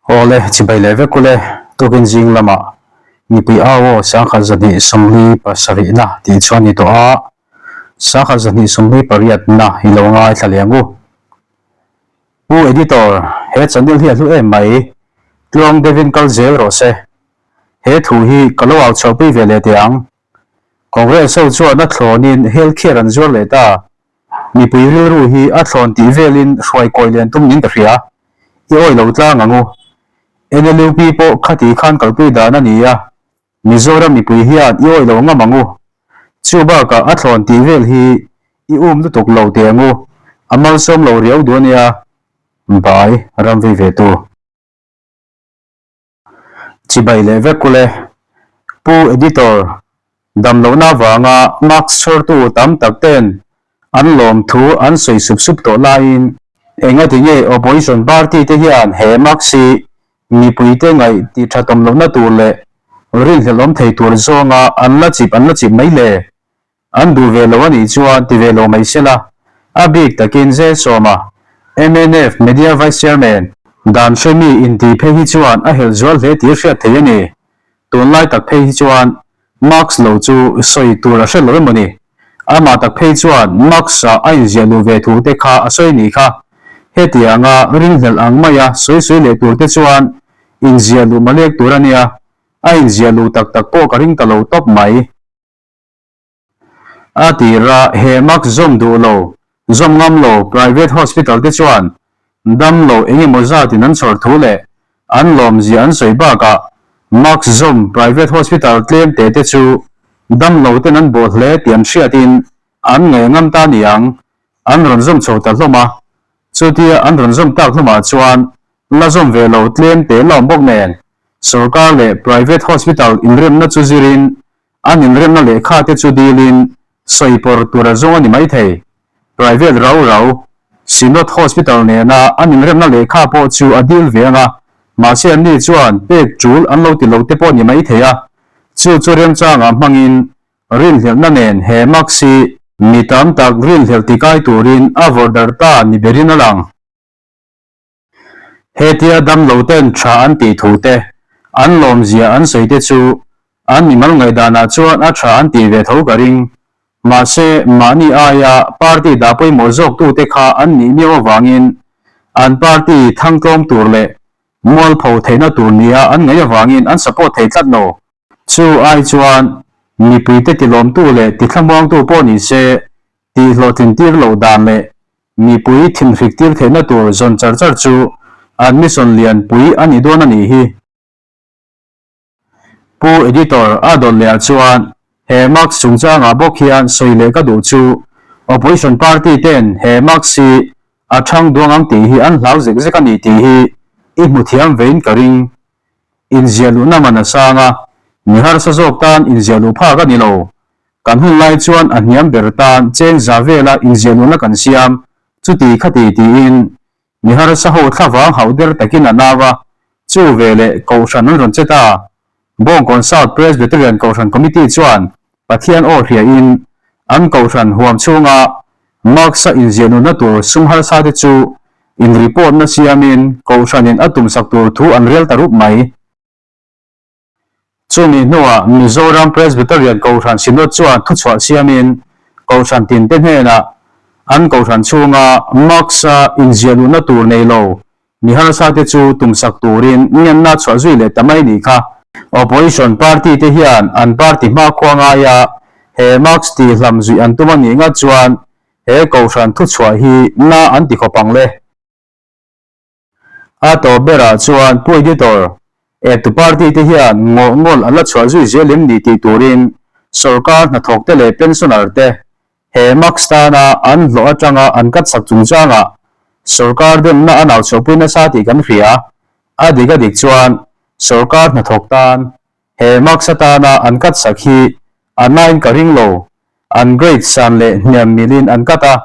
Awle, chibai leh vek ule, tukin zing lamah mipui au aw 1227 na tih chuan ni tawh a, 1228 na i lo ngaithla leh ang u. Pu Editor, he channel hi a hlu em mai, tluang deuhin kal zel rawh se. He thu hi ka lo au chhuahpui ve leh teh ang. Congress ho chuan a thlawnin health care an zuar leh ta. Mipui rilru hi a thlawn tih velin hruai kawi lian tum niin ka hria. I awi lo tlang ang u. NLUP pawh khati khan kalpui dan a ni a, Mizoram mipui hian i awi lo ngam ang u. Chu bakah a thlawn tih vel hi i um lutuk lo teh ang u. A malsawm lo riau duh a nia. Bai ram vei ve tu. Chibai leh vek ule. Pu Editor, damlohna avanga mask chhawrtu tam tak ten an lawmthu an sawi sup sup tawh laiin engati nge Opposition party te hian he mask hi mipuite ngaih tih thatawm lohna tur leh rinhlelh awm thei tur zawnga an la chip an la chip mai le? An duh ve lo a nih chuan ti ve lo mai sela, a bik takin Zelsawma, mnf Media Vice Chairman, dan hre mi intih phei hi chuan a helh zual hle tih hriat theih a ni. Tunlai tak phei hi chuan Mask lo chu sawi tur a hre lo emaw ni? Amah tak phei chuan Mask-ah a inziah luh ve thu te kha a sawi nih kha. Hetianga ringhlelh ang maia sawi sawi leh tur te chuan inziah luh malek tur a nia, a inziah luh tak tak pawh ka ring ta lo tawp mai. A tira he mak zawm duh lo, zawm ngam lo private hospital te chuan dam lo eng emaw zatin an chhawr thu leh an lawmzia an sawi bakah mak zawm private hospital tlem te te chu dam lo ten an bawh hle tih an hriatin an ngaih ngam ta niang an rawn zawm chho ta hlawm a. Chutia an rawn zawm tak hlawmah chuan la zawm ve lo tlem te la awm bawk nen sorkar leh private hospital inremna chu zirin An inremna lehkha te chu dilin sawi pawr tur a zawng a ni maithei. Private rau rau, Synod Hospital nena an inremna lehkha pawh chu a dil ve ang a, mahse anni chuan pek tul an lo ti lo te pawh ni maithei a. Chu chu remchangah hmangin rinhlelhna nen he mask hi mi tam tak rinhlelh tikai turin a vawrh darh ta ni berin a lang. Hetia damlo ten tha an tih thu te, an lawmzia an sawi te chu an mimal ngaihdanah chuan a tha an tih ve tho ka ring. Mahse, mahni aia party dah pawimawh zawktute kha an nih miau avangin an party thangtlawm tur leh mualpho theihna tur nia an ngaih avangin an support thei tlat lo. Chu ai chuan mipuite tilawmtu leh tithlamuangtu pawh ni se tih hlawhtlin tir loh dan leh mipui thinhrik tir theihna tur zawn char char chu an mission lian pui a ni dawn a nih hi. Pu Editor a dawt leh ah chuan he mask chungchangah bawk hian sawi leh ka duh chu Opposition party ten he mask hi a thang duang ang tih hi an hlau zek zek a ni tih hi i hmu thiam vein ka ring. Inziah luhna man a sang a, mi harsa zawk tan inziah luh phak a ni lo. Kan hun lai chuan a hniam ber tan cheng za vela inziahluhna kan siam, chuti khati tiin mi harsa ho thlavang hauh der takin a nau a, chu veleh Kohhran an rawn che ta. Bawngkawn South Presbyterian Kohhran Committee chuan Pathian aw hriain an Kohhran huam chhunga Marx-a inziahluhna tur sum harsa te chu in report-na siamin Kohhranin a tumsak tur thu an rel ta rup mai. Chumi hnuah Mizoram Presbyterian Kohhran Synod chuan thuchhuah siamin Kohhran tinte hnenah an Kohhran chhunga Marx-a inziahluhna tur nei lo mi harsate chu tumsak turin ngenna chhuah zui leh ta mai nih kha. Opposition party te hian an party hmakhua ngaia he Marx tih hlam zuih an tum a nih ngat chuan he Kohhran thuchhuah hi na an ti khawp ang le. A tawp berah chuan Pu Editor, Eptu party te hian ngawh ngawl an la chhuah zui zel em ni tih turin sawrkar hnathawk te leh pensioner te he mask tana an hlawh atanga an cut sak chungchangah sawrkar demna a nau chhuahpui nasa tih kan hria. A dik a dik chuan sawrkar hnathawk tan he mask atana an cut sak hi a nain ka ring lo. An grade san leh hniam milin an cut a,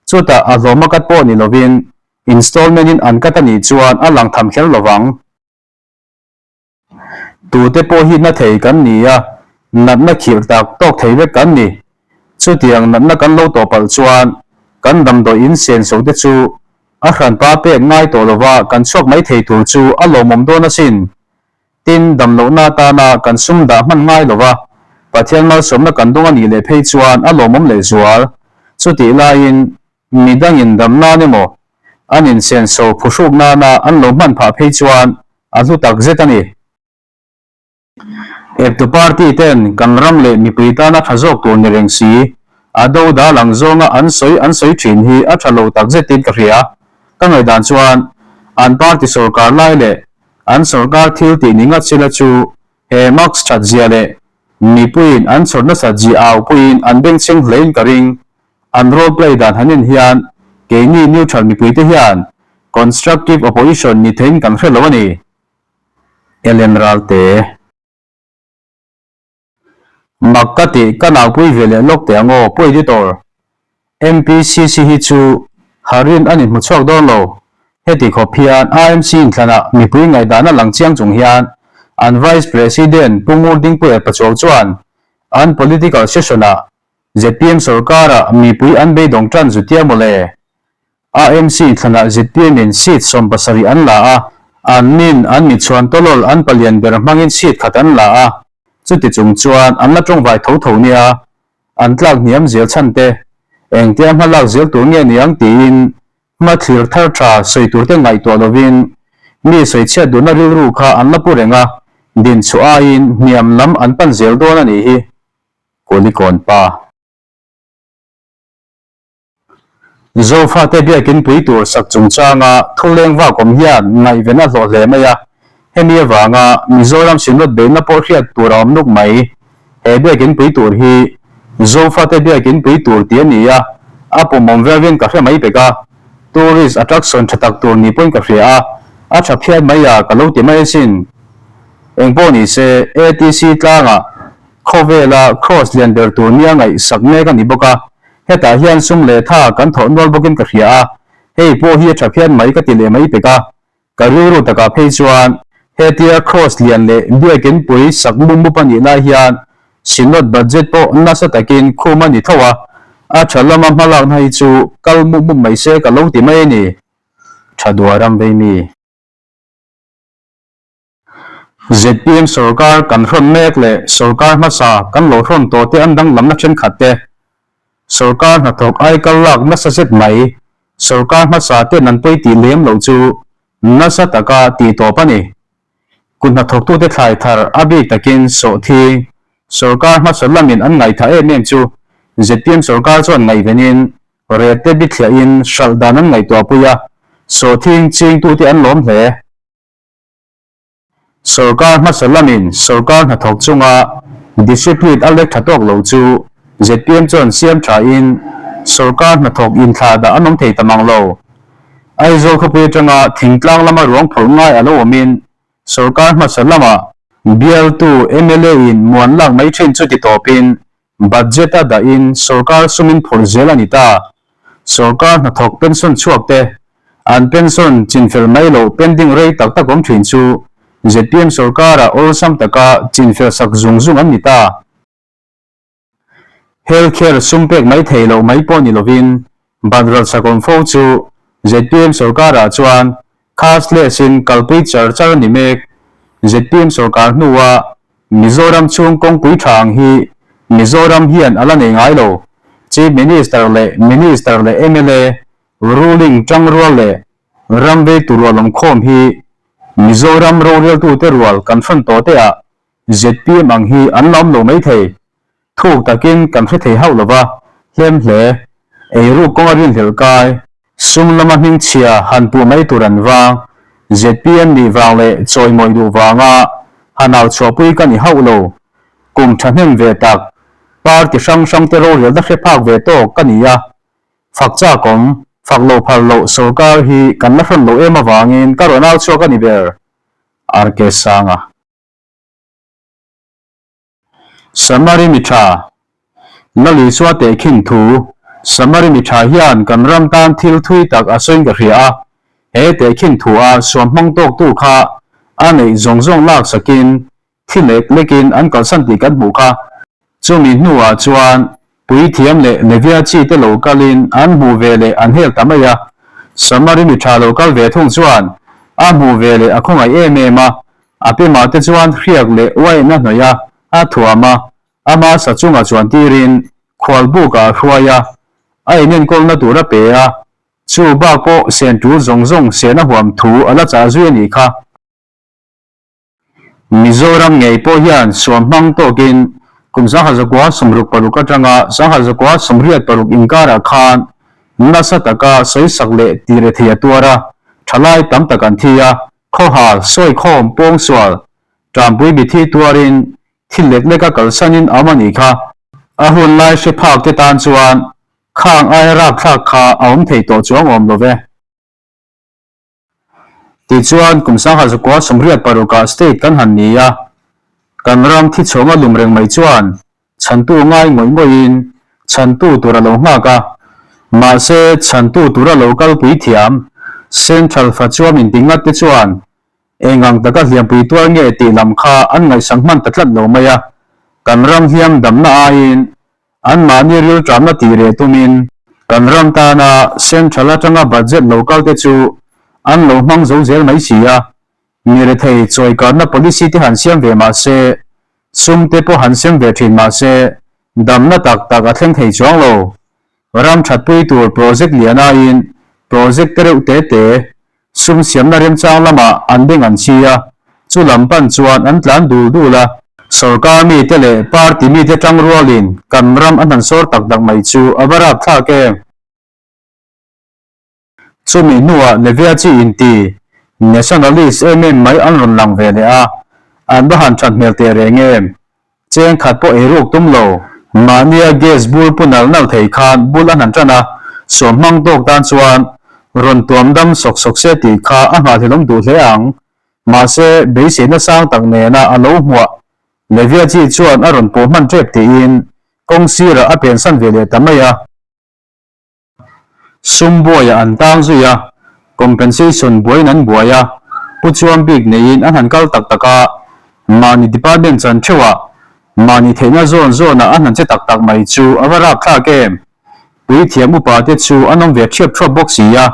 chutah a hlawma cut pawh ni lovin Installment in an cut a nih chuan a lang tham kher lovang. Tute pawh hi na thei kan ni a, natna khirh tak tawk thei vek kan ni. Chutiang natna kan lo tawh palh chuan kan damdawi in senso te chu A hranpa pek ngai tawh lova kan chhuak mai thei tur chu a lawmawm dawn asin. Tin, damlohna atana kan sum dah hman ngai lova Pathian malsawmna kan dawng a nih leh phei chuan a lawmawm leh zual. Chutih laiin midangin dam nan emaw an insenso phuhruk nana an lo hman phah phei chuan a hlu tak zet a ni. Eptu party ten kan ram leh mipui tana tha zawk tur ni reng si, a do dal ang zawnga an sawi an sawi thin hi a tha lo tak zetin ka hria. Ka ngaihdan chuan an party sawrkar lai leh an sawrkar thil tih ni ngat sila chu he mask that zia leh mipuiin an chhawr nasat zia au puiin an bengchheng hlein ka ring. An role play dan han en hian keini neutral mipuite hian constructive opposition ni theiin kan hre lo a ni. Ellen Ralte. Mak ka tih ka naupui ve leh lawk teh ang aw, Pu Editor. MPCC hi chu Harin a inhmu chhuak dawn lo. Heti khawp hian AMC inthlanah mipui ngaihdan a lang chiang chung hian an Vice President Pu Ngurdingpuia Pachuau chuan an political session-ah zpm sorkara mipui an beidawng tan zutia mawle. AMC thlanah zpm in seat 70 an la a, an nin an mitchhuan tawlawl an palian ber hmangin seat khat an la a, chuti chung chuan an la tawngvai tho tho nia, an tlak hniam zel chhan te, engtia hma lak zel tur nge niang tiin hma thlir thar tha sawi tur te ngaihtuah lovin mi sawi chhiat duhna rilru kha an la pu reng a, din chhuah aiin hniam lam an pan zel dawn a nih hi. Kulikawn pa. Zofate biakin pui tur sak chungchanga thuleng vak awm hian ngaihven a hlawh hle mai a, hemi avanga Mizoram Synod beihna pawh hriat tur a awm nuk mai. He biakin pui tur hi Zofate biakin pui tur tih a ni a, a pumawm viauin ka hre mai pek a, tourist attraction tha tak tur ni pawhin ka hria a, a tha phian mai a ka lo ti mai asin. Engpawh ni se, ATC tlangah khawvela cross lian ber tur nia ngaihsak mek a ni bawk a, Hetah hian sum leh tha kan thawh nual bawkin ka hria a, hei pawh hi a tha phian mai ka ti leh mai pek a. Ka rilru takah phei chuan hetia Kraws lian leh biakin pui sak mup mup a nih lai hian Synod budget pawh nasa takin khum a ni tho a, a tha lama hmalakna hi chu kal mup mup mai se ka lo ti mai a ni. Tha dua ram vei mi. Zpm sorkar kan hrawn mek leh sorkar hmasa kan lo hrawn tawh te an danglamna thenkhat te, sorkar hnathawk aikal lak nasa zet mai, sorkar hmasa ten an pawi tih lem loh chu nasa taka tih tawp a ni. Kut hnathawktute thlai thar a bik takin sawhthing sorkar hmasa lamin an ngaihthah em em chu zpm sorkar chuan ngaihvenin rate bithliahin hralh dan an ngaihtuahpui a, sawhthing chingtute an lawm hle. Sorkar hmasa lamin sorkar hnathawk chunga discipline a lek tha tawk lo chu zpm chuan siam thain sorkar hnathawk inthlah dah an awm thei ta mang lo. Aizawl khawpui atanga thingtlang lama ruang phawrh ngai a lo awmin sorkar hmasa lama bialtu mla in muan lak mai thin chu ti tawpin Budget a dahin sorkar sumin phawrh zel a ni ta. Sorkar hnathawk pension chhuak te, an pension chinfel mai loh pending rei tak tak awm thin chu zpm sorkarah awlsam taka chinfel sak zung zung an ni ta. Health care sum pek mai thei loh mai pawh ni lovin Banral chakawm fo chu zpm sorkarah chuan cashless in kalpui char char a ni mek. Zpm sorkar hnua Mizoram chhung kawngpui tha ang hi Mizoram hian a la nei ngai lo. Chief Minister leh Minister leh mla ruling tangrual leh ram veitu rual awmkhawm hi Mizoram roreltute rual kan hrawn tawh te ah zpm ang hi an la awm lo maithei. Thuk takin kan hre thei hauh lova, hlem hle, eiruk kawnga rinhlelh kai, sum lama hmingchhia han puh mai tur an vang, zpm nih vang leh chawimawi duh vanga han au chhuahpui ka ni hauh lo. Kum thahnem ve tak, party hrang hrangte rorelna hre phak ve tawk ka ni a, fak chakawm, fak lo phal loh sorkar hi kan la hrawn lo em avangin ka rawn au chhuak a ni ber. RK Sanga. Samari mi tha, Lalisua tehkhin thu, Samari mi tha hian kan ram tan thil thui tak a sawiin ka hria a, he tehkhin thu a suam hmang tawktu kha a neih zawng zawng lak sakin thi lek lekin an kalsan tih kan hmuh kha. Chumi hnuah chuan Puithiam leh Levia chi te lo kalin an hmuh ve leh an hel ta mai a. Samari mi tha lo kal ve thung chuan a hmuh ve leh a khawngaih em em a, a pemah te chuan hriak leh uain a hnawih a, a thuam a, ama sa chunga chuan tirin khualbukah a hruai a, a inenkawlna tur a pe a, chu bak pawh sen tul zawng zawng sen a huam thu a la chah zui a nih kha. Mizoram ngei pawh hian suam hmang tawkin kum 1966 atanga 1986 inkarah khan nasa taka sawisak leh tire thei a tuar a, thalai tam tak an thi a, khawhal, sawikhawm, pawngsual, tanpui mithi tuarin thil lek leka kalsanin a awm a nih kha. A hun lai hre phak te tan chuan khang aia rapthlak kha a awm thei tawh chuang awm lo ve. Tichuan, kum 1986 ah state kan han ni a, kan ram thi chhawng a lum reng mai chuan chhantu ngai ngawih ngawihin chhantu tur a lo nghak a. Mahse, chhantu tura lo kalpui thiam Central Fachuam intingat te chuan eng ang taka hliampui tuar nge tih lam kha an ngaihsak hman ta tlat lo mai a, kan ram hliam damna aiin Anmahni rilṭamna tih reh tumin kan ram tana Central atanga budget lo kal te chu an lo hmang zo zel mai si a, mi rethei chawikarna policy te han siam ve mah se, sum te pawh han sem ve thin mah se, damna tak tak a thleng thei chuang lo. Ram thatpui tur project lian aiin project te reuh te te Sum siamna remchang lamah an beng an chhi a, chu lam pan chuan an tlan dul dul a. Sorkar mite leh party mite tang rualin kan ram an han sawr tak tak mai chu a va rapthlak em? Chumi hnuah Nevia chi inti nationalist em em mai an rawn lang ve leh a, an va han that hmel teh reng em? Cheng khat pawh ei ruk tum lo. Mahnia gas bur pu nal nal thei khan bul an han tan a, suam hmang tawk tan chuan rawn tuam dam sawk sawk se tih kha a nghahhlelawm duh hle ang. Mahse, beiseina sang tak nena a lo hmuah Levia chi chuan a rawn pawh hman tep tiin kawng sirah a pensan ve leh ta mai a. Sum buaiah an tang zui a, compensation buaiin an buai a, pu chuan bik neiin an han kal tak tak a, mahni department chan theuhah mahni theihna zawn zawnah an han che tak tak mai chu a va rapthlak em? Puithiam upa te chu an awm ve thiap thuap bawk si a,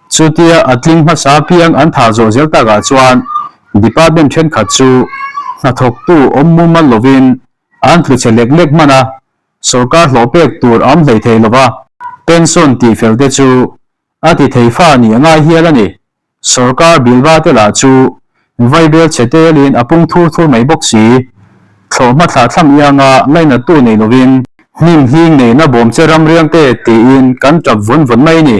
chutia a tling hmasa piang an thah zawh zel takah chuan department thenkhat chu hnathawktu awm mumal lovin an tlu che lek lek hman a, Sorkar hlawh pek tur a awm hlei thei lova, pension tih fel te chu a ti thei fa nih a ngai hial a ni. Sorkar bilva te lah chu vaibel chhe telin a pung thur thur mai bawk si. Thlawhhma thlah thlam ianga lainattu nei lovin hnim hling neihna bawm che ram riang te tiin kan tap vun vun mai a ni.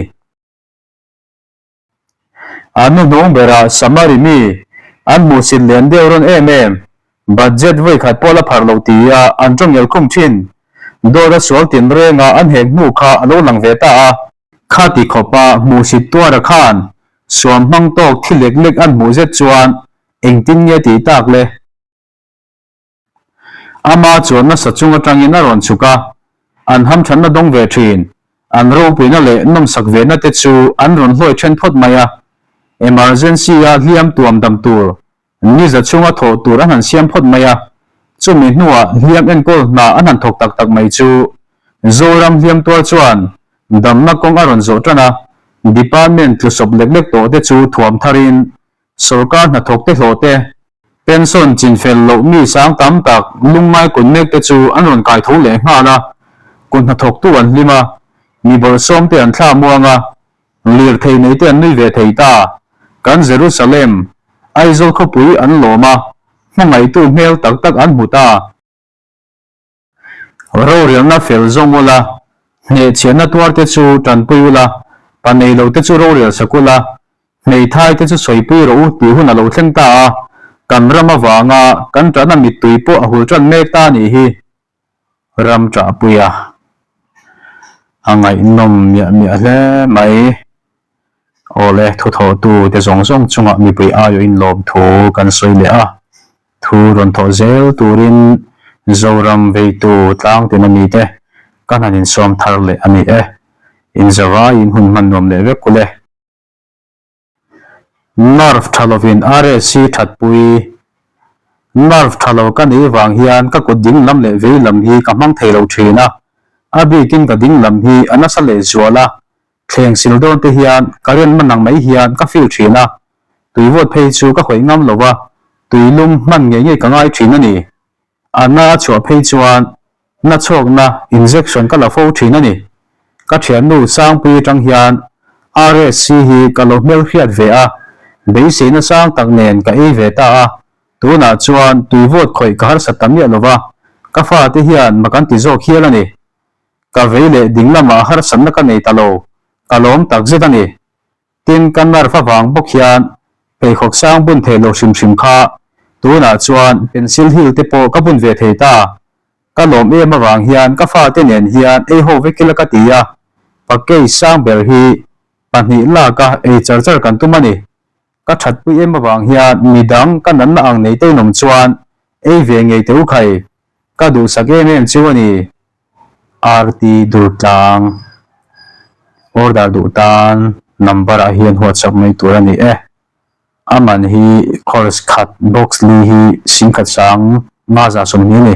A hnuhnung berah Samari mi an hmuhsit lian deuh rawn em em, budget vawi khat pawh la phar lo tia an tawngel khum thin. Dawt a sual tin renga an hek hnu kha a lo lang ve ta a. Khati khawpa hmuhsit tuara khan suam hmang tawk thi lek lek an hmuh zet chuan engtin nge tih tak le? Ama chuan nasa chung atangin a rawn chhuk a, an hamthanna dawng ve thin, an ropuina leh nawmsak vena te chu an rawn hlawi then phawt mai a. Emergency-a hliam tuam dam tur, niza chunga thawh tur an han siam phawt mai a, chumi hnuah hliam enkawl hna an han thawk tak tak mai chu Zoram hliam tuar chuan damna kawng a rawn zawh tan a, department tlusawp lek lek tawh te chu thuam tharin Sorkar hnathawk te hlawh te, pension chinfel loh mi sang tam tak lungngai kut mek te chu an rawn kai tho leh nghal a, kut hnathawktu an hlim a, mi bawlhsawm te an thla muang a, lirthei nei te an nui ve thei ta. Kan Jerusalem, Aizawl khawpui an lawm a, hmangaihtu hmel tak tak an hmu ta. Rorelna fel zawng ula, hnehchhiahna tuar te chu tanpui ula, pa nei lo te chu rorel sak ula, hmeithai te chu sawipui rawh u tih hun a lo thleng ta a, kan ram avanga kan ṭahna mittui pawh a hul ṭan mek ta a nih hi. Ram ṭahpuia a ngaihnawm miah miah hle mai. Awle, thuthawhtu te zawng zawng chungah mipui aiawhin lawmthu kan sawi leh a. Thu rawn thawh zel turin Zoram veitu tlangtin a mite ka hnan insawm thar leh a ni e. Inzavaiin hun hman nuam leh vek ule. Nerve tha lovin RSC thatpui. Nerve tha lo ka neih vang hian ka kut ding lam leh vei lam hi ka hmang thei lo thin a, a bikin ka ding lam hi a nasa leh zual a. Thleng sil dawn te hian current man ang mai hian ka feel thin a, tui vawt phei chu ka khawih ngam lo va, tui lum hman ngei ngei ka ngai thin a ni. A na a chhuah phei chuan na chhawkna injection ka la fo thin a ni. Ka thiannu Sangpui atang hian RSC hi ka lo hmelhriat ve a, beiseina sang tak nen ka ei ve ta a, tunah chuan tui vawt khawih ka harsat ta miah lo va, ka fate hian mak an ti zawk hial a ni. Ka vei leh ding lamah harsatna ka nei ta lo, ka lawm tak zet a ni. Tin, ka nerve avang bawk hian pheikhawk sang bun thei lo hrim hrim kha tunah chuan pencil heel te pawh ka bun ve thei ta. Ka lawm em avang hian ka fate nen hian ei ho vek ila ka ti a, package sang ber hi pahnih laka ei char char kan tum a ni. Ka thatpui em avang hian midang ka natna ang nei te inawm chuan ei ve ngei teh u khai. Ka duhsak em em chu a ni. RT Durtlang order duh tan number ah hian WhatsApp mai tur a ni e. A man hi course khat box li hi 10,520 a ni.